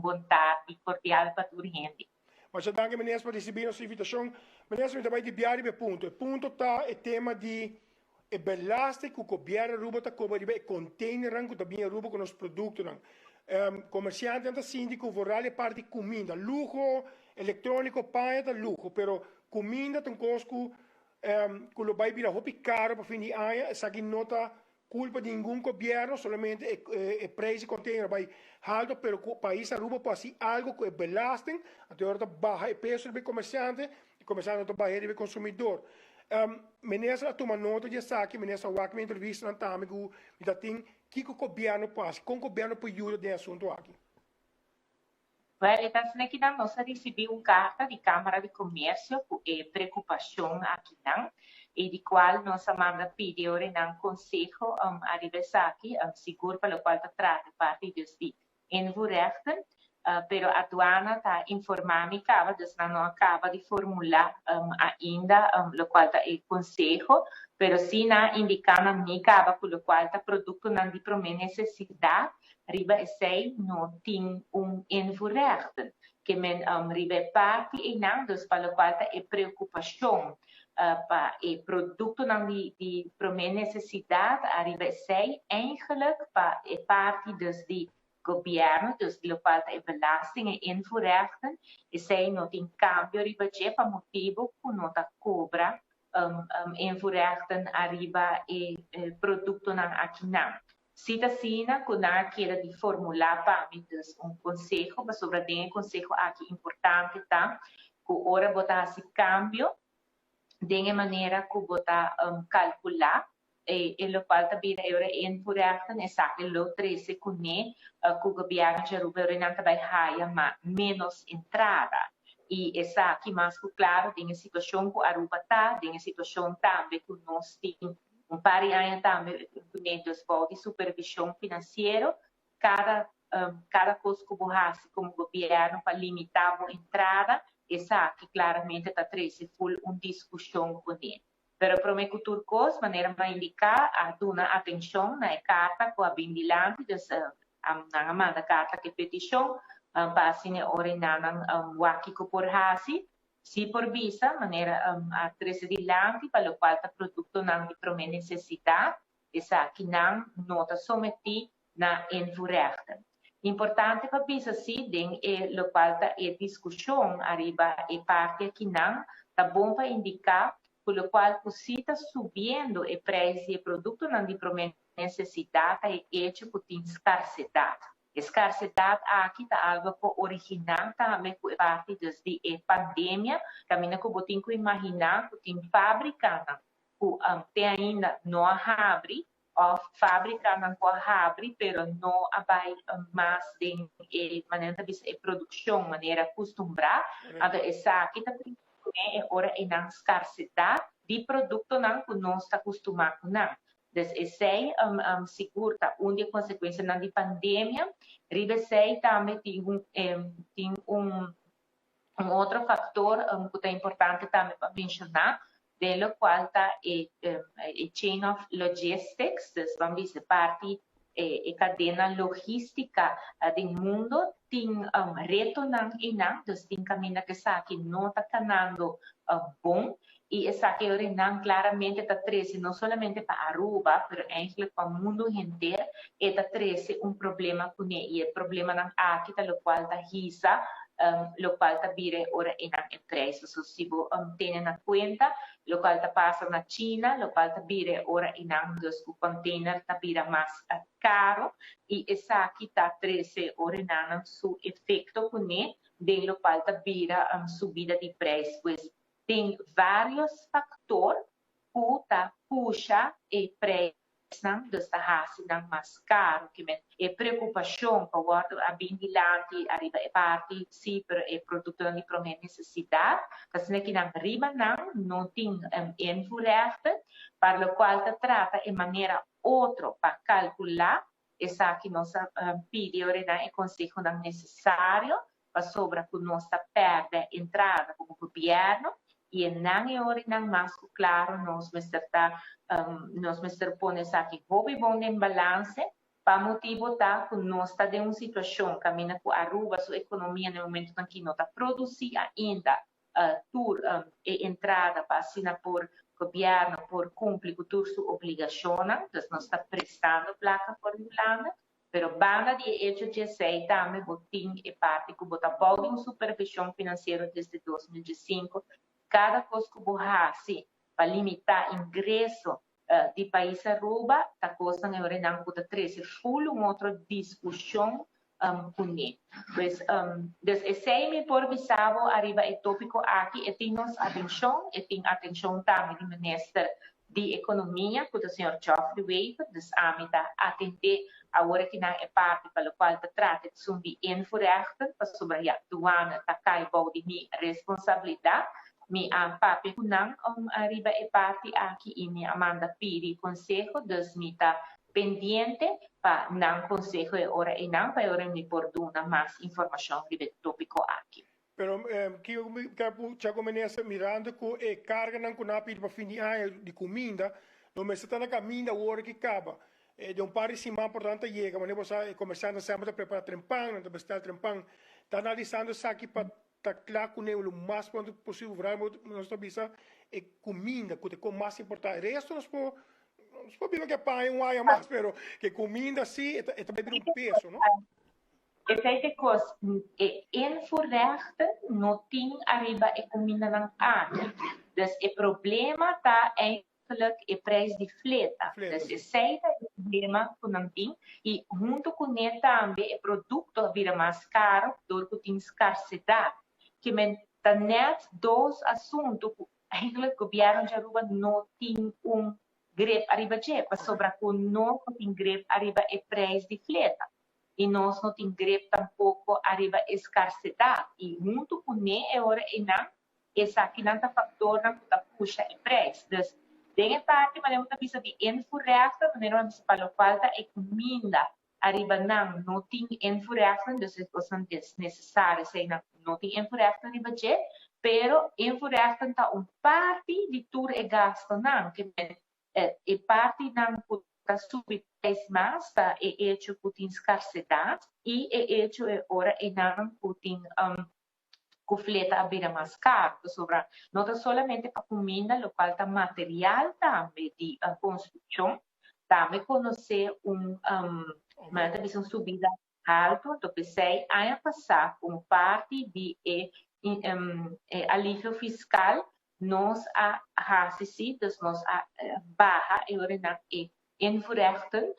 Bon tardi cordial pa tur hende. Masha danki Minister pa ricibi nos invitacion. Minister, mi ta bay di bia riba e punto. E punto ta e tema di e belasting cu Gobierno Aruba ta cobra riba e containernan cu ta bini Aruba cu nos productonan. Comerciantenan ta sinti cu vooral e parti di cuminda, luho, electronico, paña ta luho, pero cuminda ta un cos cu cu lo bay bira hopi caro pa fin di aña. Esaki no ta Culpa di ningun gobierno, solamente e prijs di container a bay halto, pero cu pais Aruba por haci algo cu e belasting, anto e ora ta baha e peso riba e comerciante, e comerciante no ta bahe riba e consumidor. Minister a tuma nota di esaki, minister a wak mi entrevistanan tambe cu mi ta tin kico gobierno por haci, con gobierno por yuda den e asunto aki. Wel, e ta asina kinan nos a ricibi un carta di Camara di Comercio cu e preocupacion akinan y di cual nos a manda pidi ora nan conseho ariba esaki, sigur pa locual ta trata e parti dus di invoerrechten, pero aduana ta informa mi caba, dus nan no a caba di formula ainda locual ta e conseho, pero si nan a indica na mi caba cu locual ta productonan di prome necesidad. Riba esei no tin un invoerrecht. Ke men riba e parti einan, dus pa lokual ta e preokupashon pa e produktonan di promé nesesidat, ariba esei eigenlijk pa e parti dus di gobièrnu, dus di lokual ta e belasting, e invoerrechten, esei no tin kambio riba dje pa motibu ku no ta kobra invoerrechten ariba e produktonan akinan. Si ta asina ku nan a keda di formulá pa mi dus un konseho, pasobra den e konseho aki importante ta ku ora bo ta hasi kambio den e manera ku bo ta kalkulá e lokual ta bira e ora e invoerrechten esaki lo trese kuné ku gobièrnu di Aruba e ora nan ta bai haya ménos entrada i esaki mas ku klaro den e situashon ku Aruba ta, den e situashon tambe ku nos tin Un par di aña tambe kuné dus bou di supervishon finansiero. Kada kada kos ku bo hasi komo gobièrnu pa limitá bo entrada, esaki klaramente ta trese ful un diskushon kuné. Pero promé ku tur kos, manera mi a indiká, a duna atenshon na e karta ku a bin dilanti, dus nan a manda karta ku e petishon pa asina e ora ei nan wak kiko por hasi. Sí por bisa, manera a trece dilanti pa locual ta productonan di prome necesidad, esakinan no ta someti na invoerrechten. Importante pa bisa sí den e locual ta e discusion ariba e parti akinan, ta bon pa indica cu locual cu sí ta subiendo e prijs di e productonan di prome necesidad ta e hecho cu tin scarcedad. E skarsedat aki ta algo ku originá tambe ku e parti dus di e pandemia, kaminda ku bo tin ku imaginá ku tin fábrikanan ku te ainda no a habri òf fábrikanan ku a habri pero no a bai mas den e manera ta bisa e produkshon manera kustumbrá. Anto esaki ta pone e ora einan skarsedat di produktonan ku nos ta kustumá ku nan. Dus esei sigur ta un di e konsekuensianan di pandemia. Riba esei tambe tin un tin un un otro faktor ku ta importante tambe pa menshoná, den lokual ta e e chain of logistics, dus ban bisa e parti e kadena logístika den mundo tin retonan einan, dus tin kaminda ku esaki no ta kanando bon. Y esaki ora nan claramente ta trece no solamente pa Aruba, pero eigenlijk pa mundo henter, e ta trece un problema cune. Y e problemanan aki ta locual ta hisa, locual ta bira e ora eynan e prijs. So si bo tene na cuenta locual ta pasa na China, locual ta bira e ora eynan dus cu container ta bira mas caro y esaki ta trece ora eynan su efecto cune den locual ta bira subida di prijs. Pues Tin varios factor cu ta pusha e prijsnan, dus ta haci nan mas caro. Ki men e preocupacion pa wordo a bin dilanti ariba e parti si, pero e productonan di prome necesidad, ta asina ki nan riba nan no tin invoerrechten, pa locual ta trata e manera otro pa calcula esaki nos a pidi ora nan e consehonan necesario pasobra ku nos ta pèrdè entrada komo gobièrnu i e nan e ora nan mas ku klaro nos mester ta nos mester pone esaki hopi bon den balanse. Pa motibo ta cu nos ta den un situacion caminda cu Aruba su economia na e momentonan aki no ta produci ainda tur e entrada pa asina por gobierno por cumpli cu tur su obligacionnan. Dus nos ta prestando placa for di Hulanda. Pero banda di e hecho di esey tambe bo tin e parti cu bo ta bou di un supervision financiero desde 2015. Cada cos cu bo haci pa limita ingreso di pais Aruba ta cosnan e orenan cu ta trece full un otro discusion cune. Pues, dus esey mi por bisa bo ariba e topico aki, e tin nos atencion, e tin atencion tambe di Minister di Economia cu ta señor Geoffrey Wever, dus ami ta atende awor akinan e parti pa locual ta trata esun di invoerrechten, pasobra ya douane ta cay bou di mi responsabilidad. Mi a papia cu nan riba e parti aki y mi a manda pidi conseho, dus mi ta pendiente pa nan conseho e ora eynan pa e ora mi por duna mas informacion riba e topico aki. Pero kico mi ta pucha cu minister mirando cu e carganan cu nan a pidi pa fin di aña di cuminda no mester ta na caminda awor ki caba. Den un par di siman por nan ta yega, manera bo sa e comerciantenan semper ta prepara trempan, nan ta bestel trempan. Ta analisando esaki pa ta kla kuné lo mas pronto posibel vooral nos ta bisa e kuminda ku ta kon mas importá e resto nos por nos por biba ke paña un aña mas pero ke kuminda si e ta e ta bai bira un peso no. Esei ta e kos e invoerrechten no tin ariba e kumindanan aki dus e problema ta eigenlijk e prijs di fleta. Dus esei ta e problema ku nan tin i huntu kuné tambe e produkto a bira mas karo dor ku tin skarsedat. Ke men ta nèt dos asuntu ku eigenlijk gobièrnu di Aruba no tin un grip ariba dje pasobra ku nos no tin grip ariba e prijs di fleta i nos no tin grip tampoko ariba e skarsedat i huntu kuné e ora einan Esakinan ta factornan cu ta pusha e prijs. Dus, den e parti manera bo ta bisa di invoerrechten, manera bo a bisa pa locual ta e cuminda ariba nan no tin invoerrechten, dus e cosnan desnecesario eseinan no tin invoerrechten riba dje, pero invoerrechten ta un parti di tur e gastonan, ke men e partinan cu ta subi prijs mas ta e hecho cu tin scarsedad y e hecho e ora einan cu tin ku fleta a bira mas karu, pasobra no ta solamente pa kuminda, lokual ta material tambe di konstrukshon, tambe konosé un manera ta bisa un subida haltu, anto p'esei aña pasá komo parti di e e alivio fiskal nos a hasi si, dus nos a baha e orenan e invoerrechten,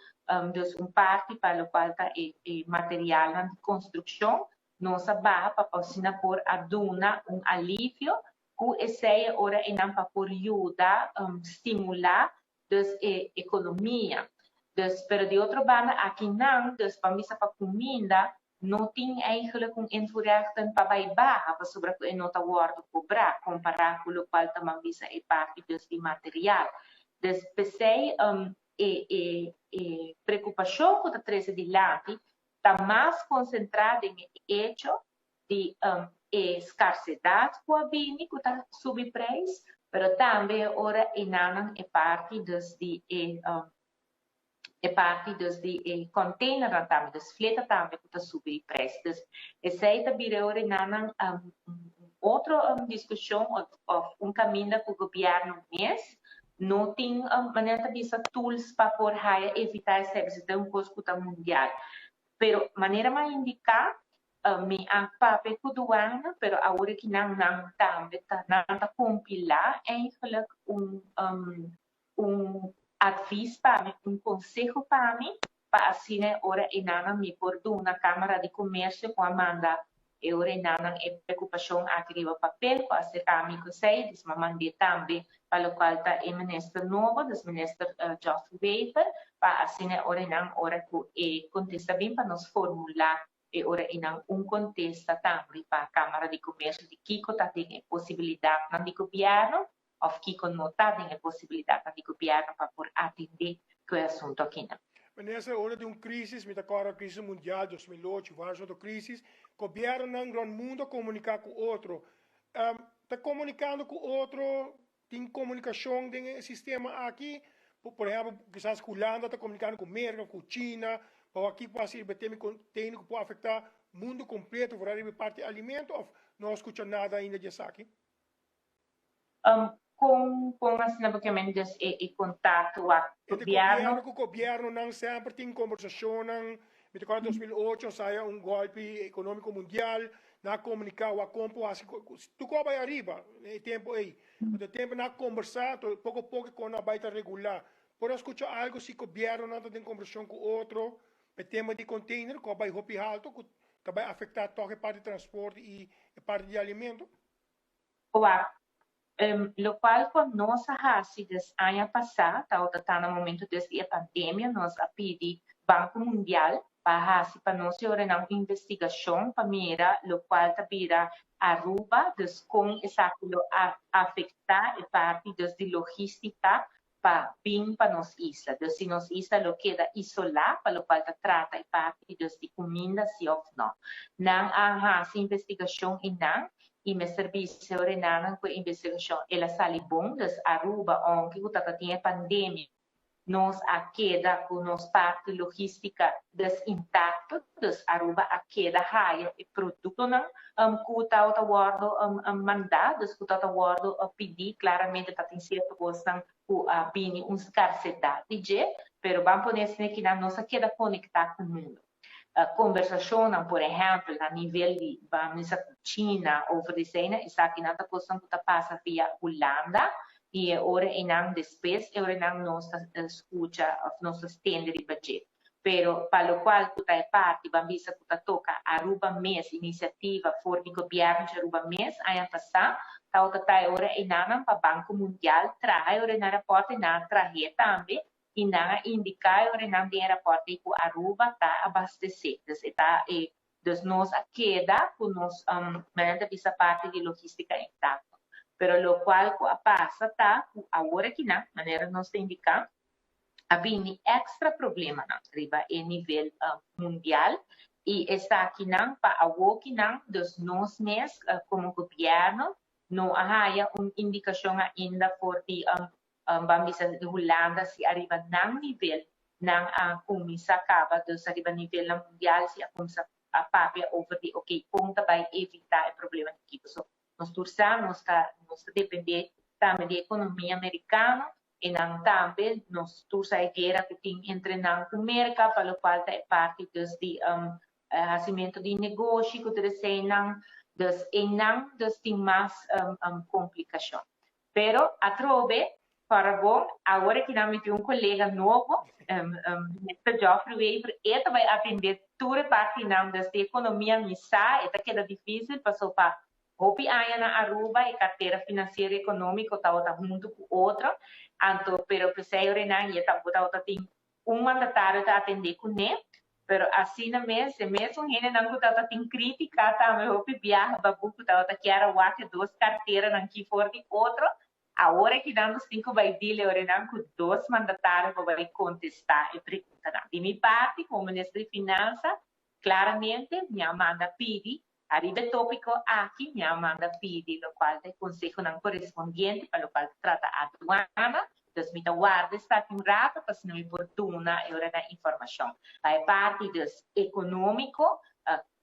dus un parti pa lokual ta e materialnan di konstrukshon Nos a baha pa asina por a duna un alivio ku esei e ora einan pa por yuda stimulá dus e ekonomia. Dus pero di otro banda akinan dus pa misa pa kuminda no tin eigenlijk un invoerrechten pa bai baha pasobra ku e no ta wòrdu kobrá kompará ku lokual ta mambisa e parti dus di material. Dus p'esei e e e preokupashon ku ta trese dilanti ta mas konsentrá den e echo di e skarsedat ku a bini ku ta subi preis, pero tambe e ora enanan e parti dus di e e parti dus di e kònteinernan tambe, dus fleta tambe ku ta subi di preis. Dus esei ta bira e ora enanan un otro diskushon òf un kaminda ku gobièrnu mes No tin manera ta bisa tools pa por haya evita esei pasobra ta un kos ku ta mundial. Pero manera mi a indiká mi a papia ku duana pero awor aki nan nan tambe ta nan ta kompilá eigenlijk un un advis pa mi un konseho pa mi pa asina e ora enanan mi por duna Kámara di Komersio ku a manda e ora enanan e preokupashon aki riba papel ku a aserká mi ku esei, dus mi a mand'é tambe pa lokual ta e minister nobo, dus minister Geoffrey Wever, pa asina e ora enan ora ku e kontesta bin pa nos formulá e ora enan un kontesta tambe pa Kámara di Komersio di kiko ta den e posibilidatnan di gobièrnu òf kiko no ta den e posibilidatnan di gobièrnu pa por atendé ku e asuntu akinan. Minister, ora di un crisis, mi ta corda crisis mundial 2008, varios otro crisis, gobiernonan rond mundo a comunica cu otro. Ta comunicando cu otro, tin comunicacion den e sistema aki? Por ehempel, kisas Hulanda ta comunicando cu Merca, cu China. Pa wak kiko por hasi riba e tema di container ku por afektá mundu kompleto foral riba e parti di alimento òf no a skucha nada ainda di esaki? Kon kon asina bo ke men dus e e kontakto wak Entre gobièrnu? gobièrnu ku gobièrnunan semper tin kombersashonnan. Mi ta kòrda 2008 nos haya un gòlpi ekonómiko mundial, nan a komuniká wak kon por hasi tur kos a bai ariba e tempu ei. Anto e tempu nan a kombersá anto poko poko e kos a bai ta regulá. Por a skucha algu si gobièrnunan ta den kombersashon ku otro pa e tema di container ku a bai hopi haltu ku ta bai afektá tòg e parti di transporte i e parti di alimento? Wak, lokual ku nos a hasi des aña pasá tabata ta na momento des di e pandemia nos a pidi Banko Mundial pa hasi pa nos e ora nan un investigashon pa mira lokual ta bira Aruba, dus kon esaki lo a afektá e parti dus di logístika pa bin pa nos isla. Dus si nos isla lo keda isolá pa lokual ta trata e parti dus di kuminda si òf nò. Nan a hasi investigashon einan i mester bisa e orenanan ku e investigashon el a sali bon. Dus Aruba ounke ku tabata tin e pandemia nos a keda ku nos parti logístika dus intakto. Dus Aruba a keda haya e produktonan ku tabata wòrdu mandá, dus ku tabata wòrdu pidí. Klaramente ta tin sierto kosnan ku a bini un skarsedat di dje, pero ban pone esei kinan nos a keda konektá ku mundu. Kombersashonnan, por ehèmpel, na nivel di ban misa ku China over di eseinan, esakinan ta kosnan ku ta pasa via Hulanda i e ora einan despues e ora einan nos ta skucha òf nos ta stende riba dje. Pero pa locual cu ta e parti ban bisa cu ta toca Aruba mes, iniciativa for di gobierno di Aruba mes aña pasa, tawata ta e ora enanan pa Banco Mundial traha e ora nan rapport y nan a trahe tambe y nan a indica e ora nan den e rapport ey cu Aruba ta abastece. Dus e ta e dus nos a keda cu nos manera ta bisa parti di logistica intacto. Pero locual cu a pasa ta cu awor akinan manera nos ta indica, a bini extra problemanan riba e nivel mundial y esakinan pa awokinan, dus nos mes como gobierno no a haya un indicacion ainda for di ban bisa di Hulanda si ariba nan nivel nan a cuminsa caba, dus ariba nivelnan mundial si a cuminsa a papia over di ok con ta bay evita e problema di kico. So nos tur sa nos ta nos ta depende tambe di economia mericano. E nan tambe, nos tur sa e guera ku tin entre nan ku Merka, pa lokual ta e parti dus di hasimentu di negoshi ku tur eseinan. Dus einan dus tin mas komplikashon. Pero atrobe, para bo, awor aki nan mi tin un kolega nobo, Mister Geoffrey Wever, e ta bai atendé tur e partinan dus di ekonomia. Mi sa e ta keda difísil paso pa Hopi aña na Aruba e cartera financiero economico tabata hunto cu otro, anto pero pesey orenan y e tampoco tabata tin un mandatario ta atende cu ne, pero asina mes e mesun hendenan cu tabata tin critica tambe hopi biaha babu cu tabata kier a wak e dos carteranan ki for di otro, awor aki nan nos tin cu bay dile orenan cu dos mandatario pa bay contesta e preguntanan. Di mi parti como minister di Finansa claramente mi a manda pidi Ariba e tópiko aki mi a manda pidi lokual ta e konsehonan korespondiente pa lokual ta trata aduana, dus mi ta warda esaki un rato pa asina mi por duna e ora nan informashon. Pa e parti dus ekonómiko,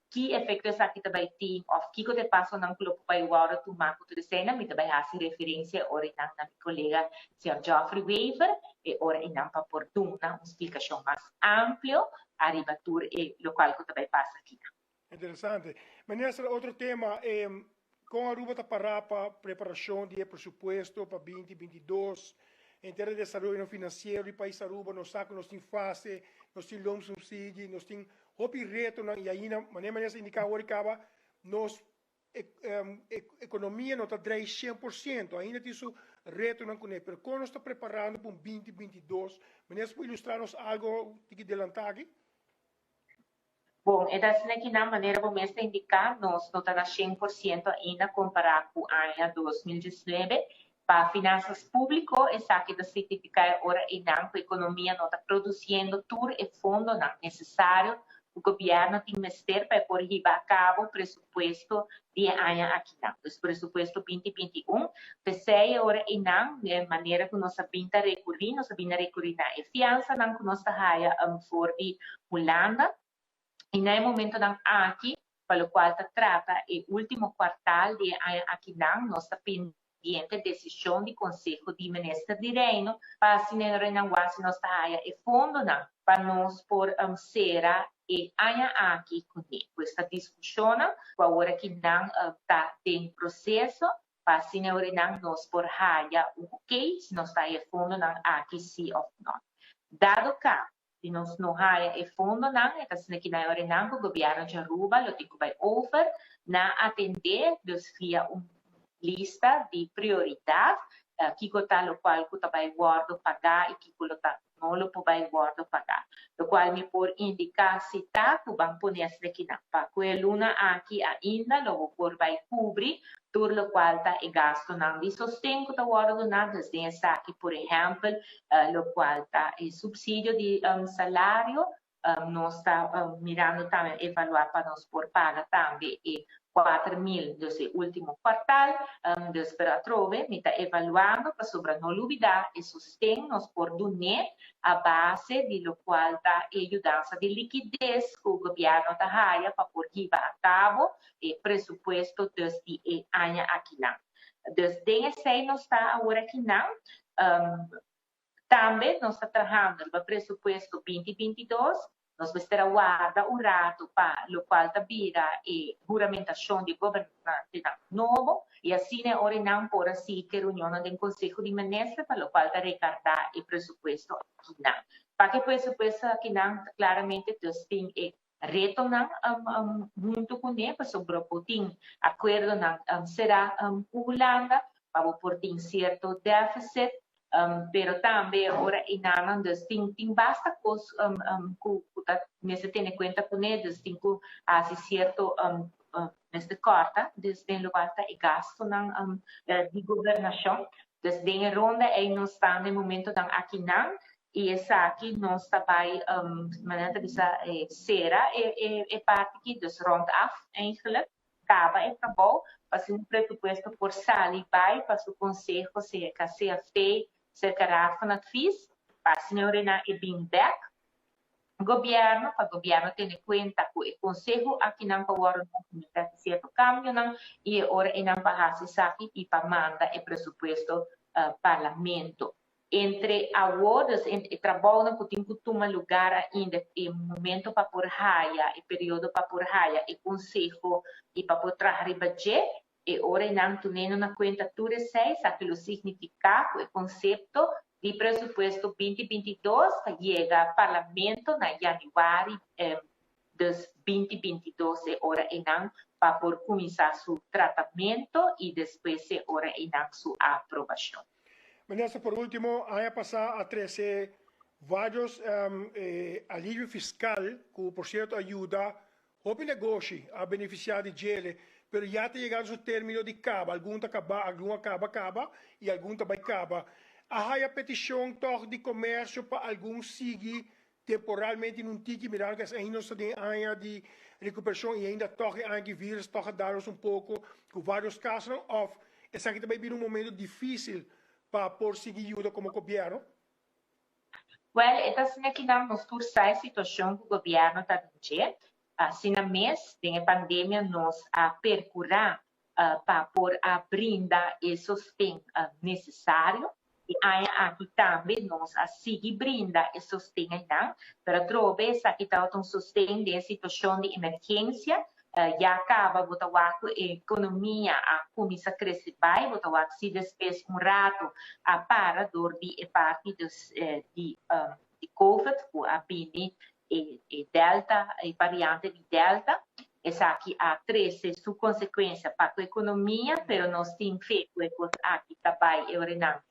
ki efekto esaki ta bai tin òf kiko ta e pasonan ku lo por bai wòrdu tumá ku tur eseinan, mi ta bai hasi referensia e ora einan na mi kolega señor Geoffrey Wever, e ora einan pa por duna un splikashon mas amplio ariba tur e lokual ku ta bai pasa akinan. Interesante. Minister, otro tema, con Aruba ta para pa preparacion di e presupuesto pa 2022? Henter e desaroyonan financiero di pais Aruba, nos sa cu nos tin fase, nos tin loonsubsidie, nos tin hopi retonan y ainda, manera minister indica awor y caba, nos economia no ta drei 100%, ainda tin su retonan cune, pero con nos ta preparando pa un 2022? Minister por ilustra nos algo tiki delanta aki? Bon, e ta asina ki nan manera bo mes ta indiká, nos no ta na 100% ainda kompará ku aña 2019. Pa finansas públiko esaki ta signifiká e ora einan ku ekonomia no ta produsiendo tur e fondonan nesesario Ku gobièrnu tin mester pa e por hiba a kabo presupuesto di e aña akinan, dus presupuesto 2021. P'esei e ora einan, e manera ku nos a bin ta rekurí, nos a bin a rekurí na e fiansanan ku nos ta haya for di Hulanda. I na e momentonan aki, pa lokual ta trata e último kuartal di e aña akinan, nos ta pendiente desishon di Konseho di Minister di Reino pa asina e renan wak si nos ta haya e fondonan pa nos por sera e aña aki kuné. Pues ta diskushonnan ku awor akinan ta den proseso pa asina e renan nos por haya un okey si nos ta haya e fondonan aki si òf nò. Dado ka Si nos no haya e fondonan, e ta asina ki na e orenan ku gobièrnu di Aruba lo tin ku bai over na atendé, dus via un lista di prioridat, kiko ta lokual ku ta bai wòrdu pagá i kiko lo ta no lo por bai wòrdu pagá. Lokual mi por indiká si ta ku ban pone asina ki nan pa ku e luna aki ainda lo bo por bai kubri tur lokual ta e gastunan di sosten ku ta wòrdu duná, dus den esaki por ehèmpel lokual ta e supsidio di salario, nos ta mirando tambe evaluá pa nos por paga tambe e 4000, dus e último kuartal, dus pero atrobe mi ta evaluando pasobra no lubidá e sosten nos por dun'é a base di lokual ta e yudansa di likides ku gobièrnu ta haya pa por hiba a kabo e presupuesto dus di e aña akinan. Dus den esei nos ta awor akinan. Tambe nos ta trahando riba presupuesto 2022. Nos mester a warda un rato pa locual ta bira e huramentacion di gobernantenan nobo y asina e ora nan por a sigui cu e reunionnan den Conseho di Minister pa locual ta recarda e presupuesto akinan. Pa cu e presupuesto akinan claramente dus tin e retonan hunto kuné pasobra bo tin akuerdonan será ku Hulanda pa bo por tin sierto deficit, pero tambe ora enanan dus tin tin basta kos ku ku ta mester tene kuenta kuné, dus tin ku hasi sierto mester kòrta dus den lokual ta e gastunan di gobernashon. Dus den e ronda ei nos ta na e momentonan akinan I esaki nos ta bai, manera ta bisa, sera e parti aki, dus rond af eigenlijk, kaba e trabou, pa asina un presupuesto por sali bai pa su konseho serka CFT, serka Raad van Advies, pa asina ora nan e bin bek gobièrnu, pa gobièrnu tene kuenta ku e konseho akinan pa wòrdu mester hasi sierto kambionan i e ora einan pa hasi esaki i pa manda e presupuesto parlamento. Entre awor, dus e trabounan ku tin ku tuma lugar ainda, e momento pa por haya, e periodo pa por haya e konseho i pa por traha riba dje, e ora einan tunendo na kuenta tur esei, esaki lo signifiká ku e konsepto di presupuesto 2022 ta yega Parlamento na yanüari dus 2022 e ora einan pa por kuminsá su tratamento i despues e ora einan su aprobashon. Minister, por ultimo, aña pasá a trese varios alivio fiskal ku por sierto a yuda hopi negoshi a benefisiá di djele, pero ya ta yegando su término di kaba, algun ta kabá, algun a kaba kaba i algun ta bai kaba. A haya petishon tòg di komersio pa algun sigui temporalmente in un tiki, mirando ku ainda nos ta den aña di rekuperashon i ainda tòg e aña di virus tòg a dal nos un poko ku vários kasonan òf esaki ta bai bira un momento difísil pa por sigui yuda komo gobièrnu? Wèl, e ta asina ki nan nos tur sa e situashon ku gobièrnu ta den dje. Asina mes, den e pandemia nos a perkurá pa por a brinda e sosten nesesario. E aña aki tambe nos a sigui brinda e sosten einan, pero atrobe esaki tabata un sosten den e situacion di emergencia. Ya caba bo ta wak cu e economia a cuminsa crece bay, bo ta wak si despues un rato a para door di e parti dus di covid cu a bini e delta, e variante di delta. Esaki a trece su consecuencia pa cu economia, pero nos tin fe cu e cos aki ta bay e orenan,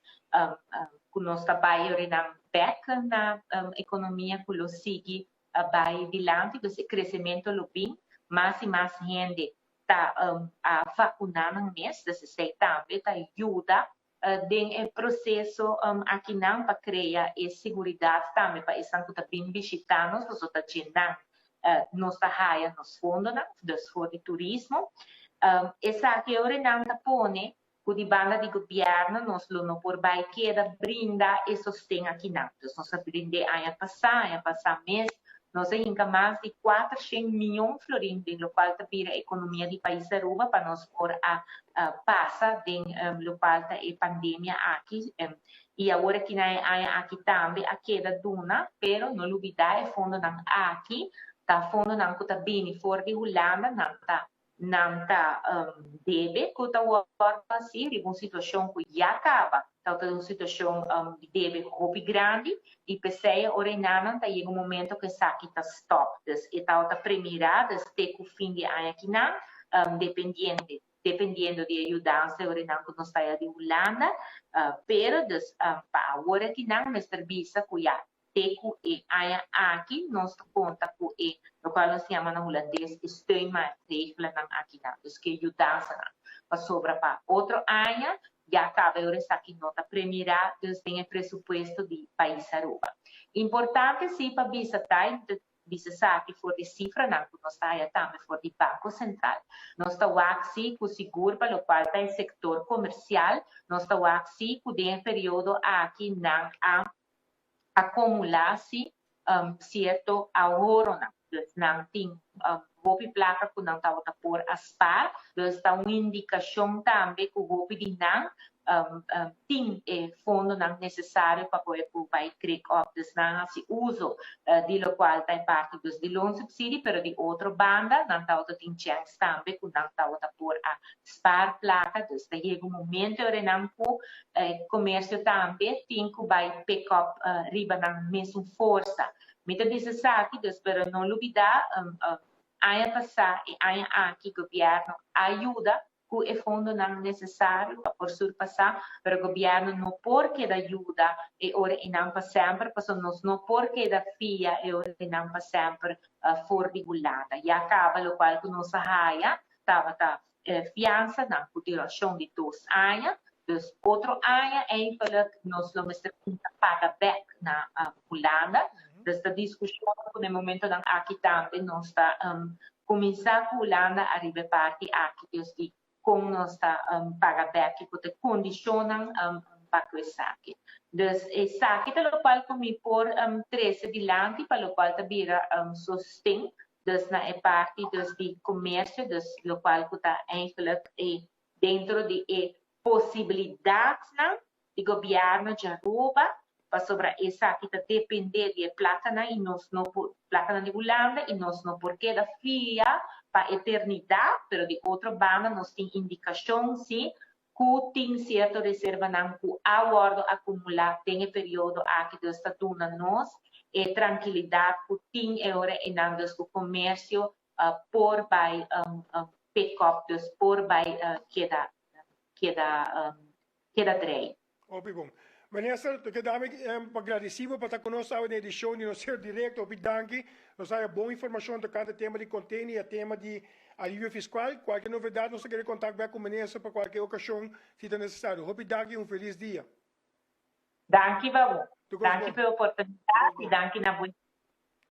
cu nos ta bay e orenan bek na economia cu lo sigui bay dilanti, dus e crecemento lo bin, mas y mas hende ta a vacuna nan mes, dus esey tambe ta yuda den e proceso akinan pa crea e seguridad tambe pa esnan cu ta bin bishita nos, pasobra ta dje nan. Nos ta haya nos fondonan, dus for di turismo. Esaki ora nan ta pone ku di banda di gobièrnu nos lo no por bai keda brinda e sosten akinan. Dus nos a brind'é aña pasá, aña pasá mes nos a hinka mas di 400 mion florin den lokual ta bira ekonomia di pais Aruba pa nos por a pasa den lokual ta e pandemia aki. I awor aki na e aña aki tambe a keda duna, pero no lubidá e fondonan aki ta fondonan ku ta bini for di Hulanda, nan ta Nan ta debe ku ta wòrdu hasi riba un situashon ku ya kaba tabata un situashon di debe hopi grandi i p'esei ora e nannan ta yega un momento ku esaki ta stòp. Dus e tabata premirá dus te ku fin di aña kinan dependiente dependiendo di e yudansa e ora e nan ku nos ta ya di Hulanda pero dus pa awor akinan mester bisa ku ya Te ku e aña aki nos ta konta ku e lokual nos yama na hulandes e steunmaatregelennan akinan, dus ku e yudansanan. Pasobra pa otro aña ya kaba e ora esaki no ta premirá dus den e presupuesto di pais Aruba. Importante si pa bisa ta, i mi ta bisa esaki for di sifranan ku nos ta haya tambe for di Banko Sentral, nos ta wak si ku sigur pa lokual ta e sektor komersial, nos ta wak si ku den e periodo aki nan a acumula si cierto ahorronan. Dus nan tin hopi placa cu nan tabata por a spaar. Dus ta un indicacion tambe cu hopi di nan tin e fondonan necesario pa por por bay trek op. Dus nan haci uso di locual ta e parti dus di loonsubsidie, pero di otro banda nan tabata tin chens tambe cu nan tabata por a spaar placa. Dus ta yega un momento ora nan cu E comercio tambe tin cu bay pick up riba nan mesun forsa. Mi ta bisa esaki dus pero no lubida aña pasa y aña aki gobierno a yuda cu e fondonan necesario pa por surpasa pero gobierno no por keda yuda e ora eynan pa semper pasobra nos no por keda fia e ora eynan pa semper for di Hulanda. Ya caba locual cu nos a haya tabata fiansanan ku durashon di dos aña. Dus otro aña eigenlijk nos lo mester kuminsá paga bèk na Hulanda. Dus ta diskushon ku na e momentonan aki tambe nos ta kuminsá ku Hulanda ariba e parti aki dus di kon nos ta paga bèk i ku ta e kondishonnan pa ku esaki. Dus esaki ta lokual ku mi por trese dilanti pa lokual ta bira sosten Dus na e parti dus di comercio, dus locual cu ta eigenlijk e dentro di e posibilidadnan di gobierno di Aruba, pasobra esaki ta depende di e placanan y nos no por, placanan di Hulanda y nos no por keda fia pa eternidad, pero di otro banda nos tin indicacion si cu tin cierto reservanan cu a wordo acumula den e periodo aki, dus ta duna nos e trankilidad cu tin e ora eynan, dus cu comercio por bay pick up, dus por bay keda keda keda drei. Hopi bon. Minister, ta keda mi pa gradeci bo pa ta cu nos awe den edicion di nos Ser Directo. Hopi danki. Nos haya bon informacion tocante e tema di container y e tema di alivio fiscual. Cualkier novedad nos ta kere contact bek cu Minister pa cualkier ocasion si ta necesario. Hopi danki y un feliz dia. Danki pa bo. Danki pa e oportunidad y danki na bo.